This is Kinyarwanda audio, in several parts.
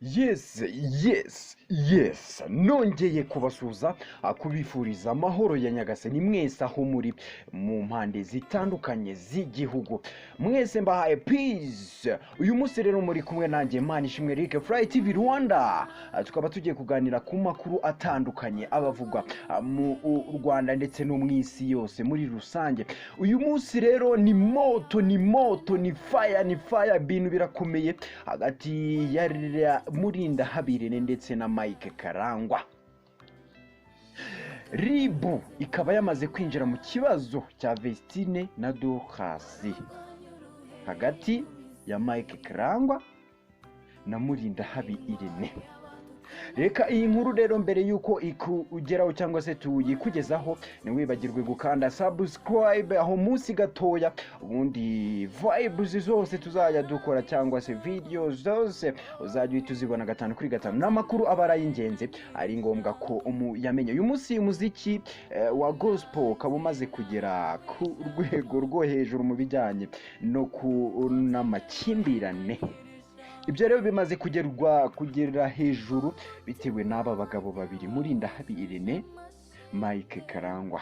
Yes, nongeye kubasuhuza, kubifuriza amahoro ya Nyagasani mwese aho muri mu mpande zitandukanye z'igihugu. Mwese mbahaye peace. Uyu munsi rero muri kumwe nanjye Manishimwe Eric, Fly TV Rwanda. Tukaba tugiye kuganira ku makuru atandukanye abavugwa mu Rwanda ndetse no mu isi yose muri rusange. Uyu munsi rero ni moto, ni moto, ni fire, ni fire, ibintu birakomeye hagati ya Murindahabi Irene ndetse na Mike Karangwa. RIB ikaba yamaze kwinjira mu kibazo cya Vestine na Dorcas, hagati ya Mike Karangwa na Murindahabi Irene. Reka iyi nkuru rero mbere yuko ikugeraho cyangwa se tuyikugezaho, ntiwibagirwe gukanda subscribe aho munsi gatoya, ubundi vibes zose tuzajya dukora cyangwa se video zose uzajya uhita uzibona 5 kuri 5, n'amakuru aba ari ay'ingenzi, ari ngombwa ko umuyamenya. Uyu munsi umuziki wa gospel ukaba umaze kugera ku rwego rwo hejuru mu bijyanye no n'amakimbirane. Ibyo rero bimaze kugera hejuru bitewe n'aba bagabo babiri, Murindahabi Irene, Mike Karangwa.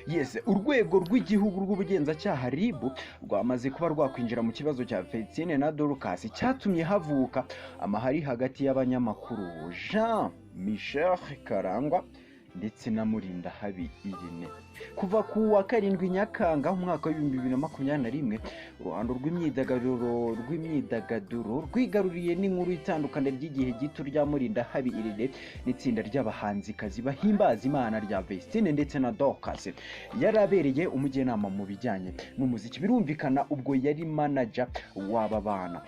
Yes, urwego rw'igihugu rw'ubugenzacyaha RIB rwamaze kuba rwakwinjira mu kibazo cya Vestine na Dorcas, cyatumye havuka amahari hagati y'abanyamakuru Jean Michel Karangwa ndetse na Murindahabi Irene. Kuva ku wa 7 Nyakanga umwaka w'ibihumbi 2021, uruhando rw'imyidagaduro rwigaruriye n'inkuru itandukana ry'igihe gito rya Murindahabi Irene n'itsinda ry'abahanzikazi bahimbaza Imana rya Vestine ndetse na Dorcas. Yari abereye umujyanama mu bijyanye n'umuziki, birumvikana ubwo yari manager w'aba bana.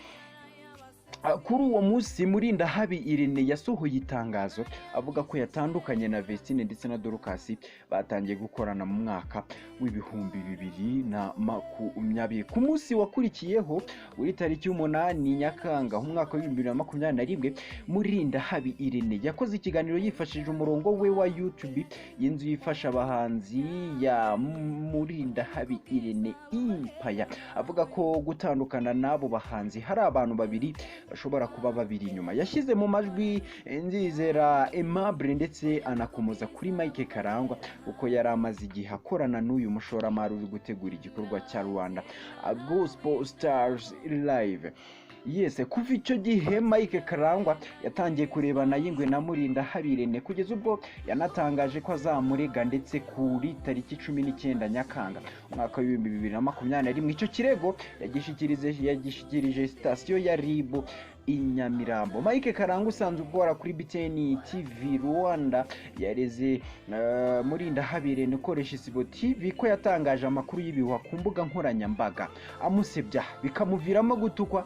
Kuri uwo munsi Murindahabi Irene yasohoye itangazo avuga ko yatandukanye na Vestine ndetse na Dorcas, batangiye gukorana mu mwaka w'2020. Ku munsi wakurikiyeho uri tariki 8 Nyakanga umwaka w'2021, Murindahabi Irene yakoze ikiganiro yifashishije umurongo we wa YouTube y'inzu yifasha abahanzi ya Murindahabi Irene Empire, avuga ko gutandukana n'abo bahanzi hari abantu babiri bashobora kuba babiri inyuma. Yashyize mu majwi Nzizera Aimable ndetse anakomoza kuri Mike Karangwa, kuko yari amaze igihe akorana n'uyu mushoramari uri gutegura igikorwa cya Rwanda Gospel Stars Live. Yes, kuva icyo gihe Mike Karangwa yatangiye kurebana y'ingwe na Murindahabi Irene, kugeza ubwo yanatangaje ko azamurega, ndetse kuri tariki 19 Nyakanga umwaka w'ibihumbi 2021 icyo kirego yagishikirije sitasiyo ya RIB i Nyamirambo. Mike Karangwa usanzwe ukora kuri BTN TV Rwanda yareze Murindahabi Irene ukoresha Isibo TV ko yatangaje amakuru y'ibihuha ku mbuga nkoranyambaga amusebya, bikamuviramo gutukwa,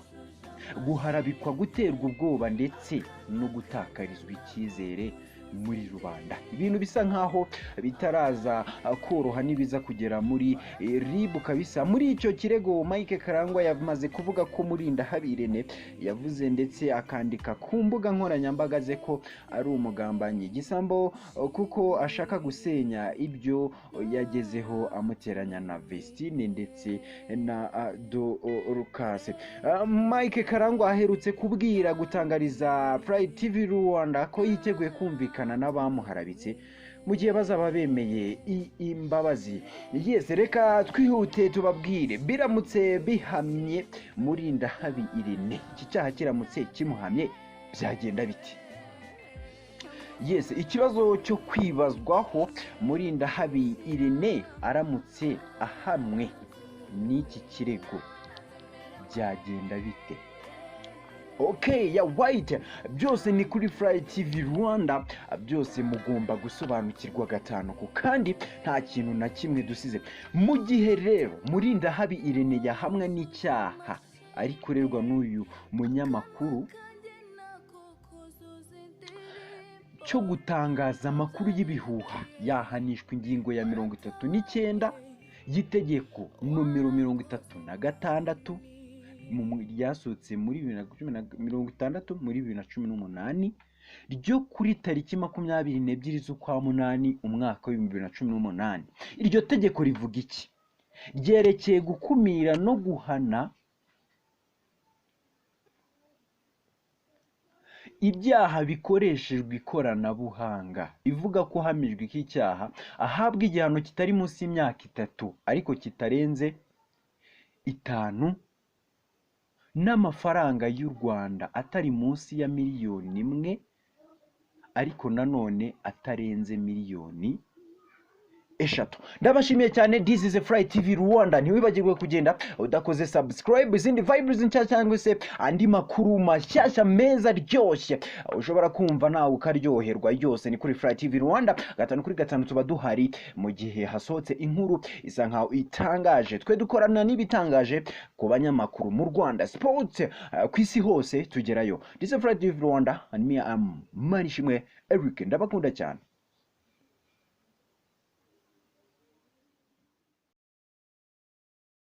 guharabikwa, guterwa ubwoba ndetse no gutakarizwa icyizere muri rubanda. Ibintu bisa nkaho bitaraza koroha nibiza kugera muri RIB kabisa. Muri icyo kirego Mike Karangwa yamaze kuvuga ko Murindahabi Irene yavuze ndetse akandika ku mbuga nkoranyambaga ze ko ari umugambanyi, igisambo, kuko ashaka gusenya ibyo yagezeho amuteranya na Vestine ndetse na Dorcas. Mike Karangwa aherutse kubwira gutangariza Fly TV Rwanda ko yiteguye kumvikana n'abamuharabitse mu gihe bazaba bemeye imbabazi. Yes, reka twihute tubabwire, biramutse bihamye Murindahabi Irene, iki cyaha kiramutse kimuhamye byagenda biti? Yes, ikibazo cyo kwibazwaho, Murindahabi Irene aramutse ahamwe n'iki kirego byagenda bite? Okay, ya white, byose ni kuri Fly TV Rwanda, byose mugomba gusobanukirwa 5 ku kandi nta kintu na kimwe dusize. Mu gihe rero Murindahabi Irene yahamwe n'icyaha ari kurerwa n'uyu munyamakuru cyo gutangaza amakuru y'ibihuha, yahanishwa ingingo ya 39 y'itegeko nomero 36 ryasohotse muri 2016 muri 2018 ryo kuri tariki 22 z'ukwa 8 umwaka w'ibihumbi 2018. Iryo tegeko rivuga iki? Ryerekeye gukumira no guhana Ibyaha bikoreshejwe ikoranabuhanga, ivuga ko uhamijwe iki cyaha ahabwa igihano kitari munsi y'imyaka 3 ariko kitarenze 5, n'amafaranga y'u Rwanda atari munsi ya miliyoni 1 ariko nanone atarenze miliyoni 3. Ndabashimiye cyane. This is a Fly TV Rwanda. Ntiwibagirwe kugenda udakoze subscribe. Izindi vibes nshya cyangwa se andi makuru mashyashya meza aryoshye ushobora kumva nawe ukaryoherwa, yose ni kuri Fly TV Rwanda. 5 kuri 5 tuba duhari mu gihe hasohotse inkuru isa nkaho itangaje. Twe dukorana n'ibitangaje ku banyamakuru mu Rwanda, sports, ku isi hose tugerayo. This is Fly TV Rwanda and me, am Manishimwe Eric. Ndabakunda cyane.